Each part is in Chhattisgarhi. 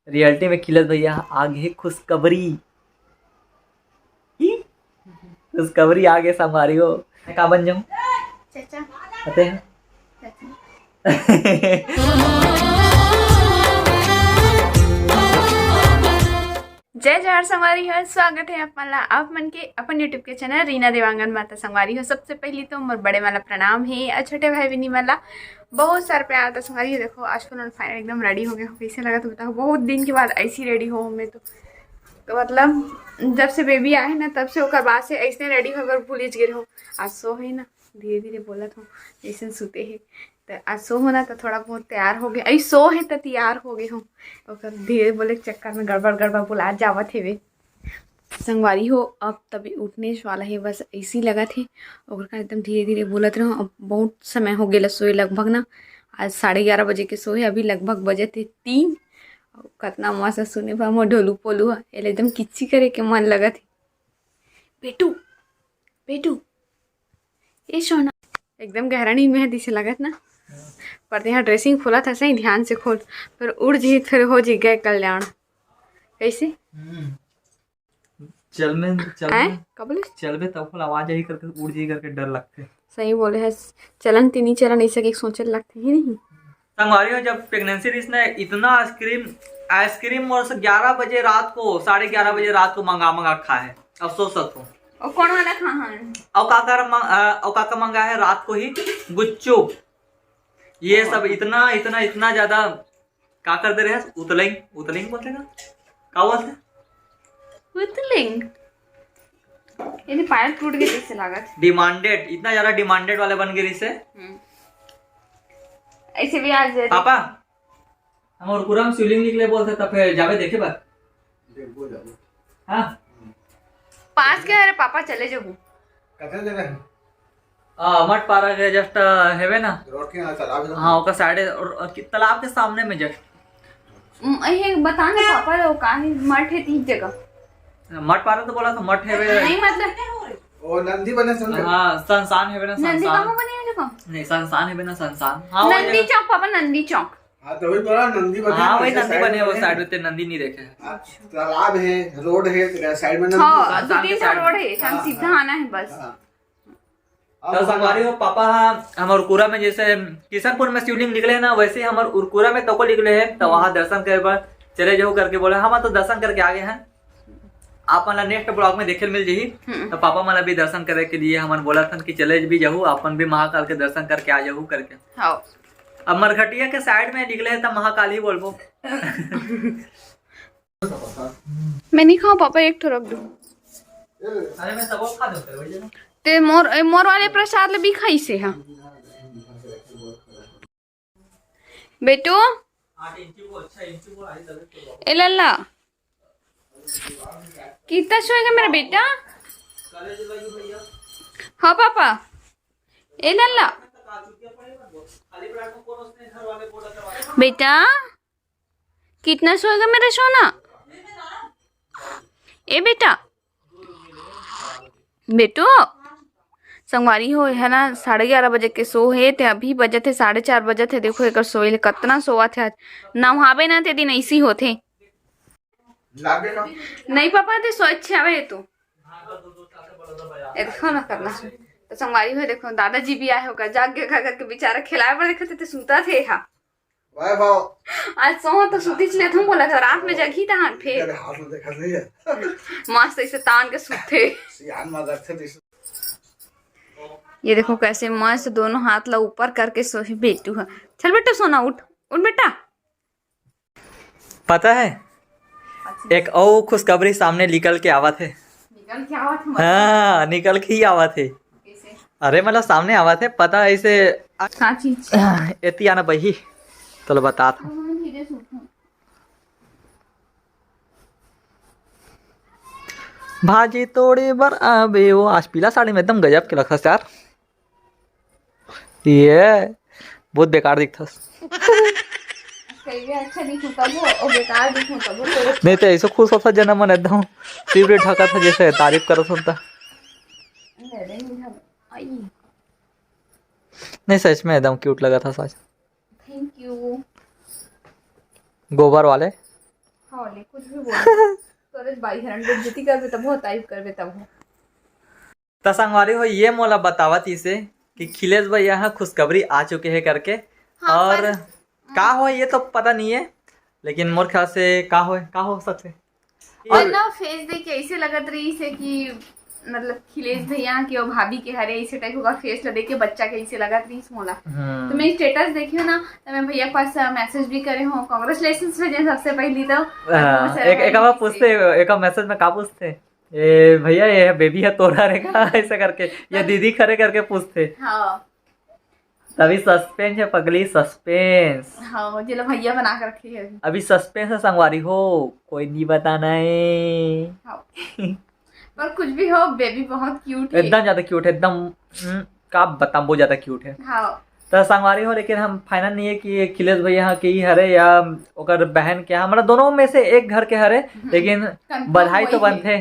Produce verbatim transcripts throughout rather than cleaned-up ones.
रियलिटी में खिलत भैया आगे खुशखबरी। ही? खुशखबरी आगे संगवारी हो। मैं का बन जाऊं? चाचा। पते हैं? चाचा। जय जोहार संगवारी हो, स्वागत है आप मन ला आप मन के अपन YouTube के चैनल रीना देवांगन माता। संगवारी हो, सबसे पहली तो मोर बड़े वाला प्रणाम है और छोटे भाई बहिनी मन ला बहुत सारा प्यार। तो संगवारी हो, देखो आज को फाइनल एकदम रेडी हो गए हो। कैसे लगा तो बताओ, बहुत दिन के बाद ऐसी रेडी हो मैं तो। तो मतलब जब से बेबी आए ना तब से ओकर बाद से ऐसे रेडी होकर भूलिच गए हो। आज सो है ना, धीरे धीरे बोलत हो, जैसे सुते है। तो आज सो हो ना तो थोड़ा बहुत तैयार हो गए, अई सो है तो तैयार हो गए हो। ओकर धीरे बोले के चक्कर में गड़बड़ गड़बड़ बुला जावत हेवे। संगवारी हो, अब तभी उठने वाला है, बस ऐसी लगत है। ओकर कारण एकदम धीरे धीरे बोलत रहो। अब बहुत समय हो गेला सोए लगभग ना, आज साढ़े ग्यारह बजे के सोए, अभी लगभग बजे थे तीन। अब कतना मस्त सुने बा मोर ढोलू पोलू ह, एला एकदम किच्ची करे के मन लगत है। बेटू, बेटू, ए सोना, एकदम गहरा नींद में है दिसे लगत ना। पर यहाँ ड्रेसिंग खोला था सही ध्यान से खोल, पर उड़ जी फिर हो जी गए कल्याण। कैसे? हम्म। चल में, चल हैं? में, का बोले? चल में तब खोल आवाज आई करके उड़ जी करके डर लगते। सही बोले है, चलन तीनी चलन ऐसे के सोचे लगते ही नहीं। संगवारी हो, जब प्रेगनेंसी रहिस ना, इतना आइसक्रीम, आइसक्रीम और से ग्यारह बजे रात को, साढ़े ग्यारह बजे रात को मंगा मंगा खा है। अब सोच सकते हो। और कौन वाला खा है? और काका रम-, अ, और काका मंगा है रात को ही गुच्चू। ये सब इतना, इतना, इतना ज्यादा का कर दे रहे हैं? उतलिंग, उतलिंग बोलते का? का बोलते? उतलिंग। ये तो पायल टूट गई जैसे लागत। डिमांडेड, इतना ज्यादा डिमांडेड वाले बन गए इसे। हम्म। ऐसे भी आज पापा, हम और पूरा हम शिवलिंग निकले बोलते तब फिर जावे देखे बार। देखो, जाओ। हाँ। पास के, अरे पापा चले जाबू। कतने जगह है? आ, मठ पारा के जस्ट हेवे ना। रोड के यहाँ तालाब है। हाँ, ओकर साइड है और, और कि-, तालाब के सामने में जस्ट। उम, ये बता ना पापा, वो का है? मठ है तीन जगह। मठ पारा तो बोला था, मठ हेवे। नहीं मतलब। वो नंदी बने सुन के। हाँ, संसान हेवे ना, नंदी संसान। कहाँ बने है जो कम? नहीं, संसान हेवे ना, संसान। हाँ, वो नंदी जगह। चौक पापा, नंदी चौक। हाँ, तो वही बोला, नंदी बने हाँ, वही ऐसे नंदी साइड बने, वो में। साइड में ते नंदी नहीं देखे। हाँ, तालाब है, रोड है, साइड में नंदी। हाँ, संसान दो तीन के साइड रोड में। है, हम हाँ, सीधा हाँ। आना है बस। हाँ। तो संगवारी हो, पापा हा हमर कुरा में जैसे किशनपुर में शिवलिंग निकले है ना, वैसे ही हमर उरकुरा में तको निकले है, तो वहाँ दर्शन करे बर चले जाओ करके बोले। हम तो दर्शन करके आ गए हैं, आप मन ला नेक्स्ट ब्लॉग में देखे मिल जाही। हम्म। तो पापा मन ला भी दर्शन करे के लिए हमन बोला थन कि चले भी जाहू, अपन भी महाकाल के दर्शन करके आ जाहू करके। हाँ। अब मरघटिया के साइड में निकले है तो महाकाल ही बोलबो। मैं नहीं खाऊं पापा, एक ठो रख दो। अरे मैं सब खा दो तेरे वही जगह। ते मोर, ए, मोर वाले प्रसाद ले भी खाई से हा। बेटू, आठ इंची को अच्छा इंची को आई तभी तो ए लल्ला, कितना सोएगा मेरा बेटा? हाँ पापा, ए लल्ला, बेटा, कितना सोएगा मेरा सोना? ए बेटा, बेटू, संगवारी हो, है ना, साढ़े ग्यारह बजे के सो हे, ते अभी बजत हे साढ़े चार बजत हे। देखो, एकर सोए ले कतना सोवत हे आज। नहावे ना, ते दिन ऐसी होथे। लागे ना। नहीं पापा, ते सोच छे आवे तू। ए, देखो ना करना। तो संगवारी हो, देखो, दादाजी भी आए होगा, जाग गए खा करके बेचारा खिलाए पर देखो, ते सूता थे हा। वाह, वाह। आज सोहो तो सुतीच लेथूं बोला था, रात में जगही तहान फेर। अरे हाथ में देखा नहीं है। मस्त ऐसे तान के सुते। सियान में रखते थे। ये देखो कैसे मस्त दोनों हाथ ला ऊपर करके सोहे बेटू है। चल बेटा सोना उठ, उठ बेटा। पता है, एक और खुशखबरी सामने निकल के आवत है। निकल के आवत है, मतलब? हाँ, निकल के ही आवत है। कैसे? अरे मतलब सामने आवत है, पता है इसे। का चीज? एती आना बही, तो बतात हूँ। हाँ, धीरे से उठो। भाजी तोड़े बर आबे वो। आज पीला साड़ी में एकदम गजब के लगथस यार। ये बहुत बेकार दिखथस। कहिए अच्छा दिखूं तब वो, और बेकार दिखूं तब वो, तो नहीं तो ऐसे खुश होता जना मन एकदम सिर ढका था जैसे तारीफ करत होता। अरे, नहीं, नहीं, आई। नहीं, सच में एकदम क्यूट लगा था सच। Thank you. गोबर वाले। हाँ, ले, कुछ भी बोल। तोरे बाई हरन बेइज्जती करबे तब हो, तारीफ करबे तब हो। त संगवारी हो, ये मोला बतावत इसे कि खिलेश भैया ह खुशखबरी आ चुके हे करके। हाँ, और पर का हो, ये तो पता नहीं है, लेकिन मोर ख्याल से का हो, का हो सकथे। और ना, फेस देख के ऐसे लगत रही से कि मतलब खिलेश भैया के और भाभी के हरे, ऐसे टाइप का फेस ला देख के बच्चा के ऐसे लगत रही मोला। हम्म। तो मैं स्टेटस देखी हूँ ना, तो मैं भैया के पास मैसेज भी करे हूँ, कॉन्ग्रेचुलेशन भेजे सबसे पहली तो। हाँ, और एक, एक बार पूछते, एक मैसेज में का पूछते, "ए भैया, ये बेबी है तोरा रे का?" ऐसे करके, या दीदी खरे करके पूछते। हाँ। तभी सस्पेंस है पगली, सस्पेंस। हाँ, जेला भैया बना के रखे है अभी। अभी सस्पेंस है संगवारी हो, कोई नहीं बताना है। हाँ। पर कुछ भी हो, बेबी बहुत क्यूट है। एकदम ज्यादा क्यूट है, एकदम, हम्म, का बताऊं, बहुत ज्यादा क्यूट है। हाँ। तो संगवारी हो, लेकिन हम फाइनल नहीं है कि खिलेश भैया के ही हरे या ओकर बहन के, हमारा दोनों में से एक घर के हरे, हम्म, लेकिन confirm बधाई तो वही है। बनथे।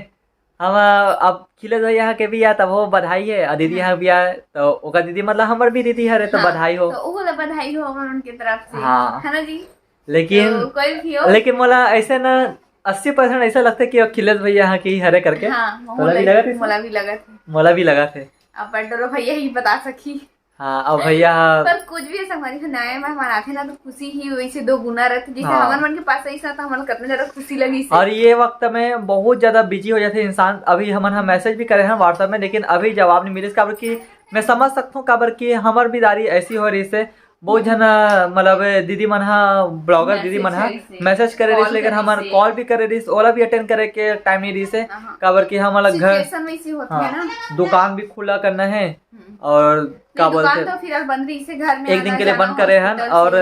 हम, अ, अब खिलेश भैया के भी आय, तब वो बधाई है, और दीदी हम्म। यहाँ भी आय, तो ओकर दीदी, मतलब, हमर भी दीदी हरे, तो हाँ, बधाई हो। तो ओहो ला बधाई हो हमर उनके तरफ से, हाँ। है ना जी? लेकिन, तो कोई भी हो। लेकिन मोला ऐसे ना, अस्सी परसेंट ऐसा लगता है कि अखिलेश भैया यहाँ के ही हरे करके। हाँ, तोला मोला भी लगत भी, है? मोला भी लगत है। मोला भी लगत है। अब बड्डो भैया ही बता सकी। हाँ, अब भैया। पर कुछ भी ऐसा हमारी नया मेहमान आथे ना, तो खुशी ही वैसे दो गुना रहथे। जैसे हाँ। हमन मन के पास ऐसा, तो हमन कतना ज्यादा खुशी लगी से। और ये वक्त में बहुत ज्यादा बिजी हो जाथे इंसान। अभी हमन ह मैसेज भी करे हैं WhatsApp में, लेकिन अभी जवाब नहीं मिलिस, काबर कि मैं समझ सकता हूँ, काबर कि हमर भी दारी ऐसी हो रही से। बहुत हम्म। झन, मतलब, दीदी मन ह, ब्लॉगर दीदी मन ह मैसेज करे रहिस, कॉल लेकिन करे हमर रहिस, कॉल भी करे रहिस, ओला भी अटेंड करे के टाइम नहीं रहिस है, हाँ। काबर कि हमन ला घर, सिचुएशन में इसी होथे हाँ, ना। दुकान भी खुला करना है, हम्म। और का बोलथे, तो फिलहाल बंद रहिस है, घर में एक दिन के लिए बंद करे हन। और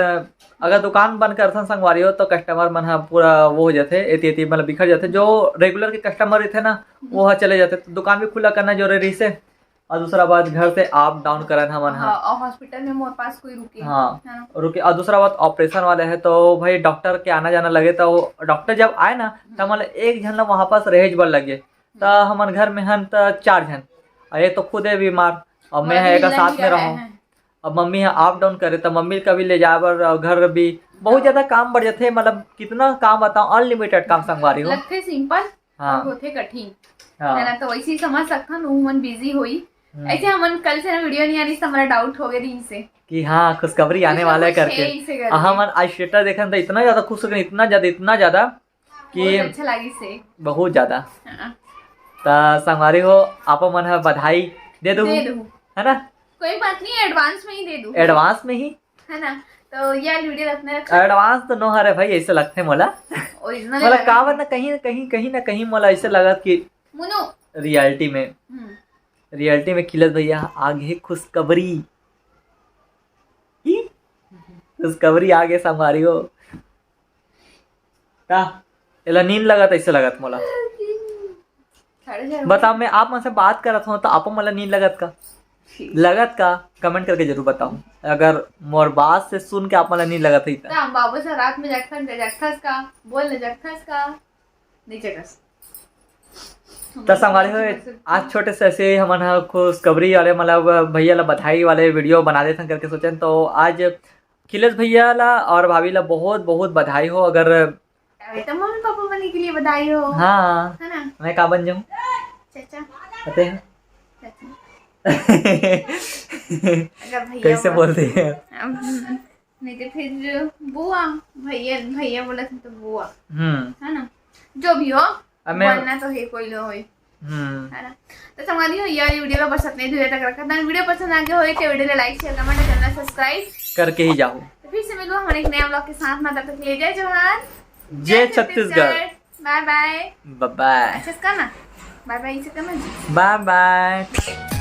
अगर दुकान बंद करथन संगवारी हो, तो कस्टमर मन ह पूरा वो हो जाथे, एती एती, मतलब, बिखर जाथे। जो रेगुलर के कस्टमर रहिथे ना, हम्म। वो ह चले जाथे, तो दुकान भी खुला करना जरूरी रहिस है। और दूसरा बात, घर से अप डाउन करन हमन ह। हाँ, और हॉस्पिटल में मोर पास कोई रुके, हाँ, है ना? रुके। और दूसरा बात, ऑपरेशन वाले है, तो भाई, डॉक्टर के आना जाना लगे, तो डॉक्टर जब आए ना, तो हम्म। हमन एक झन ला वहाँ पास रहे बर लगे। त हम्म। हमन घर में हन त चार झन, और ये तो खुद है बीमार, और मैं और है एक साथ में रहूं। अब मम्मी ह अप डाउन करे, त मम्मी का भी ले जाए बर, और घर भी बहुत हाँ। ज्यादा काम बढ़ जाथे। मतलब, कितना काम बताऊं, अनलिमिटेड काम संगवारी हो। लगथे सिंपल, हाँ। और होथे कठिन। हाँ। है ना, तो वैसे ही समझ सकथन, वो मन बिजी होई। हम्म। ऐसे हमन कल से ना वीडियो नहीं आनी, तो हमारा डाउट हो गया दिन से कि हाँ, खुशखबरी आने वाला है करके। हमन आज स्टेटस देखन तो इतना ज्यादा खुश हो गए, इतना ज्यादा, इतना ज्यादा कि बहुत अच्छा लागिस हे। बहुत ज्यादा। हाँ। त संगवारी हो, आप मन ह बधाई दे दू, दे दू। है ना? कोई बात नहीं, एडवांस में ही दे दू। एडवांस में ही? है ना? तो ये वीडियो रखने रखा। एडवांस तो नो हरे भाई, ऐसे लगथे मोला। ओरिजिनल मोला लगा। काबर ना कहीं, कहीं, कहीं ना कहीं मोला ऐसे लगत कि मुनो। रियलिटी में, हम्म। रियलिटी में खिलेश भैया आगे खुशखबरी। ई? खुशखबरी आगे संगवारी हो। का? एला नींद लगत, ऐसे लगत मोला। साढ़े चार बजे। बताओ, मैं आप मन से बात करत हूँ, तो आपो मन ला नींद लगत का? ठीक। लगत का? कमेंट करके जरूर बताओ, अगर मोर बात से सुन के आप मन ला नींद लगत है तो। तो हम बाबू से रात में जगथन, जगथस का? बोल ले, जगथस का? नहीं जगस। त संगवारी हो, आज छोटे से ऐसे हमन ह खुशखबरी वाले, मतलब, भैया ला बधाई वाले वीडियो बना देथन करके सोचेन। तो आज खिलेश भैया ला और भाभी ला बहुत बहुत बधाई हो। अगर अरे, तो मम्मी पापा बने के लिए बधाई हो। हाँ। है ना? मैं का बन जाऊँ? चाचा। पता है? चाचा। अगर भैया कैसे बोल बोलते हैं? अब नहीं तो फिर बुआ, भैया, भैया बोला था तो बुआ। हम्म। है ना? जो भी हो, अब मैं बनना तो है, कोई लो होए। हम्म। है ना? तो संगवारी हो, ये वीडियो ला बस इतने दूर तक रखा था। वीडियो पसंद आ गया हो तो वीडियो ला लाइक, शेयर, कमेंट, चैनल सब्सक्राइब करके ही जाओ। तो फिर से मिलूँ हमारे एक नया व्लॉग के साथ। तब तक के लिए जय जोहार, जय छत्तीसगढ़। बाय बाय। बाय बाय। अच्छा, इसका ना बाय बाय, इसे करना जी। बाय बाय।